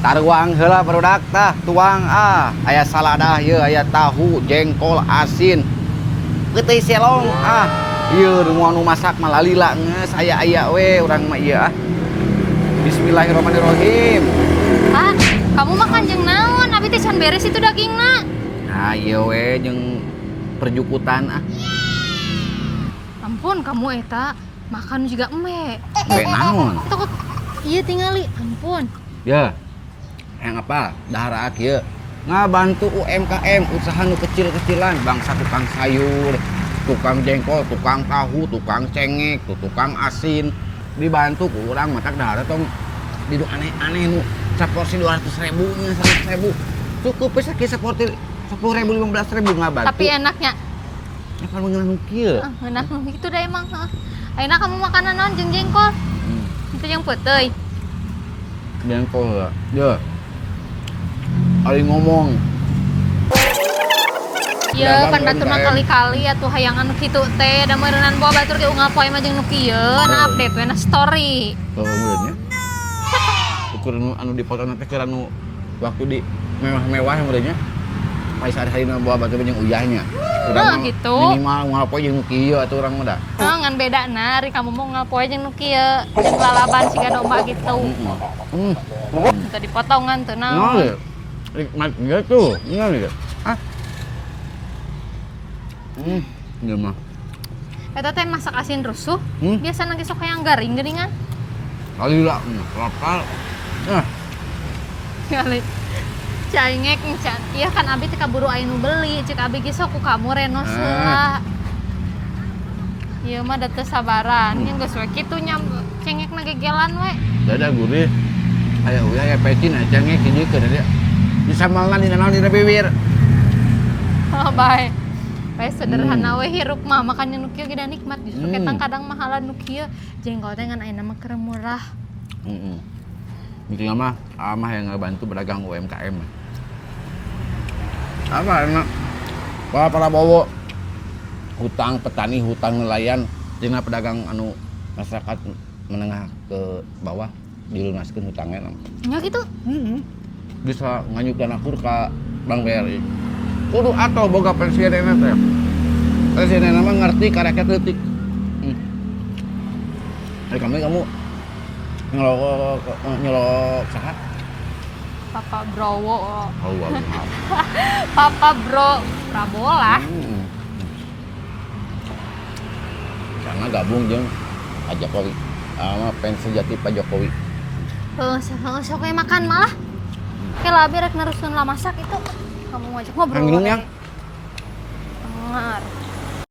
Taruang heula, barudak, tah tuang ah. Aya saladah ieu, aya tahu, jengkol asin. Peuteuy selong ah. Ieu nu nu masak mah lalila geus aya-aya we urang mah ieu ah. Bismillahirrahmanirrahim. Ah, kamu makan jeung naon? Abi teh can beres itu dagingna. Nah, ieu we jeung perjukutan ah. Ampun, kamu eta makan juga embe. Embe naon? Itu kok iya tingali. Ampun. Ya. Yang apa? Dahar kieu. Ngabantu UMKM, usaha nu kecil-kecilan, bangsa tukang sayur, tukang jengkol, tukang tahu, tukang cengek, tuh tukang asin. Dibantu ku urang, matak dahar tong di nu aneh-aneh nu saporsi 200 ribu nya, 100 ribu. Cukup bisa kieu saporsi 10 ribu, 15 ribu ngabantu. Tapi enaknya. Ya kan ngeunah nu kieu. Ah, ngeunah nu kitu dah emang. Heeh. Ayeuna kamu makanan naon jeung jengkol? Itu yang peuteuy. Jengkol ya. Ya. Ari ngomong. Ya Dagang kan batur mah UMKM. Kali-kali atuh hayang anu kitu teh, da meureunan bawa batur ge unggal poe mah jeung nu kieu, nah update we na story. Kalau kemudiannya ukur nu anu dipoto teh keur anu waktu di mewah-mewah yang meureunnya. Pai sehari-hari nu bawa batur jeung uyahnya. Urang Heuh, mah gitu. minimal unggal poe jeung nu kieu atuh urang mah da. Heuh, ngan beda na ari kamu mau unggal poe jeung nu kieu, jeung lalaban siga domba gitu. Heeh. Teu dipotongan teu Naon naon. ya? Nikmat gitu. Naon ya? Ah. Ieu mah. Eta teh masak asin rusuh. Biasa ge sok hayang garing geuningan. Kali lah, lokal. Ah, Kali. Cengek can. Iya kan abi teh kaburu aya nu beli, cek abi ge sok ku kamu renos heula. Ieu mah da teu sabaran, nya geus we kitu nya cengekna gegelan we. Dada gurih. Aya uyah, aya pecin, aya cengek hijikeun dia. Disambalna dina naon, dina bibir. Oh, bae. Bae sederhana we hirup mah, makanya nu kieu ge da nikmat, justru ketang kadang mahalan nu kieu. Jengkol teh ngan ayeuna mah keur murah. Heeh. Intinya mah amah yang ngebantu pedagang UMKM. Apa enak? Pak Prabowo hutang petani, hutang nelayan, tina pedagang anu masyarakat menengah ke bawah dilunaskeun hutangnya. Nya gitu. Bisa nganyuk dan akur ke Bank BRI. Kudu atau boga presiden teh. Presiden mah ngerti ka rakyat leutik. Hari kami kamu nyelok nyelok saha? Papa Browo. Oh, wow, maaf. Papa Bro Prabowo lah. Karena gabung jeung Pak Jokowi. Sama fans sejati Pak Jokowi. Heeh, sok we makan malah. Oke lah, abi rek neruskeun lah masak itu. Kamu ngajak ngobrol. Yang minum ya?